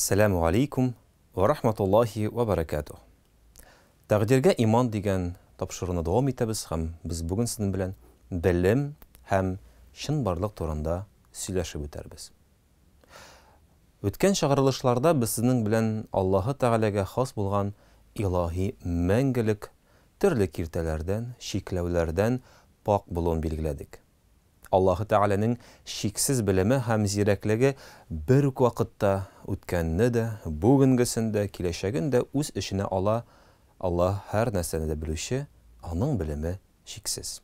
Әссәләмү алейкум вә рахматуллаһи вә бәрәкәтүһ. Тәкъдиргә иман дигән тапшыруны дәвам итәбез һәм без бүген сезнең белән белем һәм чынбарлык турында сөйләшеп үтәрбез. Үткән чыгарылышларда без сезнең белән Аллаһы Тәгаләгә хас булган илаһи мәңгелек төрле киртәләрдән, чикләүләрдән пакь булуын билгеләдек. Аллаһы Тәгаләнең чиксез белеме һәм зирәклеге бер үк вакытта үткәнне дә, бүгенгесен дә, киләчәген дә үз эченә ала, Аллаһ һәр нәрсәне дә белүче, Аның белеме чиксез.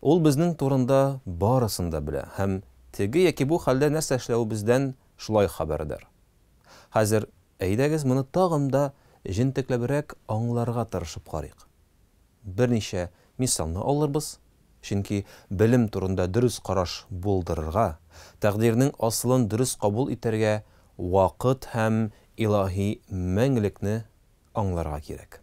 Ул безнең турында барысын да белә һәм теге яки бу хәлдә нәрсә эшләвебездән шулай хәбәрдар. Хәзер, әйдәгез, моны тагын да җентекләбрәк аңларга тырышып карыйк. Берничә мисалны алырбыз, чөнки белем турында дөрес караш булдырырга, тәкъдирнең асылын дөрес кабул итәргә вакыт һәм илаһи мәңгелекне аңларга кирәк.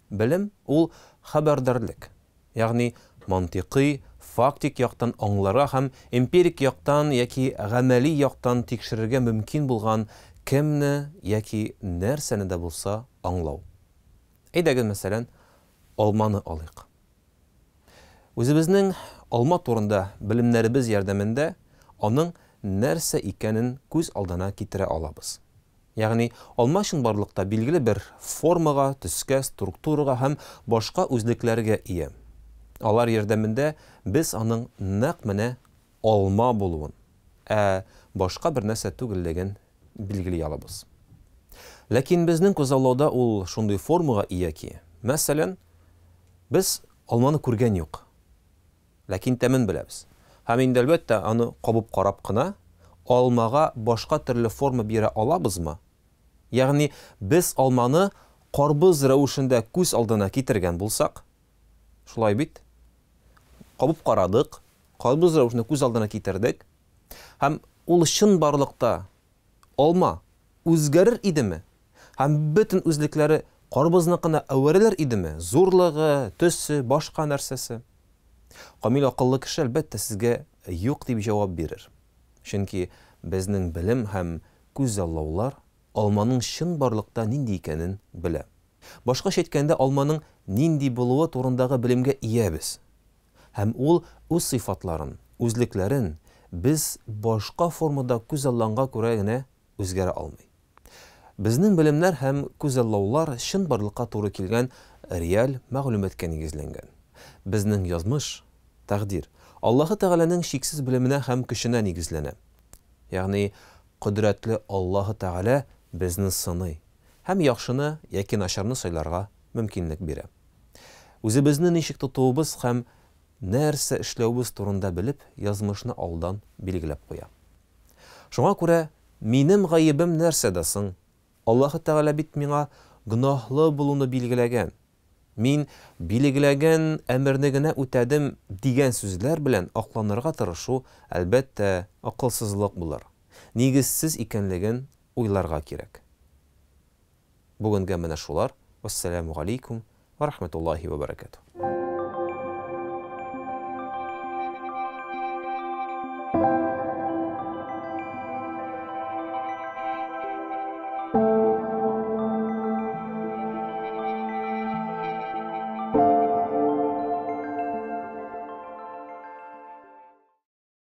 Белем, ул хәбәрдарлек, ягъни мантыйкый, фактик яктан аңларга һәм эмпирик яктан яки гамәли яктан тикшерергә мөмкин булган кемне яки нәрсәне дә булса аңлау. Әйдәгез, мәсәлән, алманы алыйк. Үзебезнең алма турында белемнәребез ярдәмендә аның нәрсә икәнен күз алдына китерә алабыз. Ягъни, алма чынбарлыкта билгеле бер формага, төскә, структурага һәм башка үзлекләргә ия. Алар ярдәмендә без аның нәкъ менә алма булуын, ә башка бер нәрсә түгеллеген билгели алабыз. Ләкин безнең күзаллауда ул шундый формага ия ки, мәсәлән, без алманы күргән юк, ләкин тәмен беләбез. Һәм инде, әлбәттә, аны кабып карап кына, алмага башка төрле форма бирә алабызмы? Ягъни, без алманы карбыз рәвешендә күз алдына китергән булсак, шулай бит? Кабып карадык, карбыз рәвешендә күз алдына китердек, Һәм ул чынбарлыкта алма үзгәрер идеме? Һәм бөтен үзлекләре карбызныкына әверелер идеме? Зурлыгы, төсе, башка нәрсәсе? Камил акыллы кеше, әлбәттә, сезгә юк дип җавап бирер. Чөнки безнең белем һәм күзаллаулар алманың чынбарлыкта нинди икәнен белә. Башкача әйткәндә, алманың нинди булуы турындагы белемгә иябез. Һәм ул үз сыйфатларын, үзлекләрен без башка формада күзалланга күрә генә үзгәрә алмый. Безнең белемнәр һәм күзаллаулар чынбарлыкка туры килгән реаль мәгълүматка нигезләнгән. Безнең язмыш, тәкъдир, Аллаһы Тәгаләнең чиксез белеменә һәм көченә нигезләнә. Ягъни, кодрәтле Аллаһы Тәгалә безне сыный һәм яхшыны яки начарны сайларга мөмкинлек бирә. Үзебезне ничек тотуыбыз һәм нәрсә эшләвебез турында белеп, язмышны алдан билгеләп куя. Шуңа күрә, минем гаебем нәрсәдә соң? Аллаһы Тәгалә бит миңа гөнаһлы булуны билгеләгән. Мин билегеләгән әмерне генә үтәдем, дигән сүзләр белән акланырга тырышу, әлбәттә, акылсызлык булыр. Нигезсез икәнлеген уйларга кирәк. Бүгенгә менә шулар. Вәссәламү галәйкүм вә рахмәтуллаһи вә бәрәкәтүһ.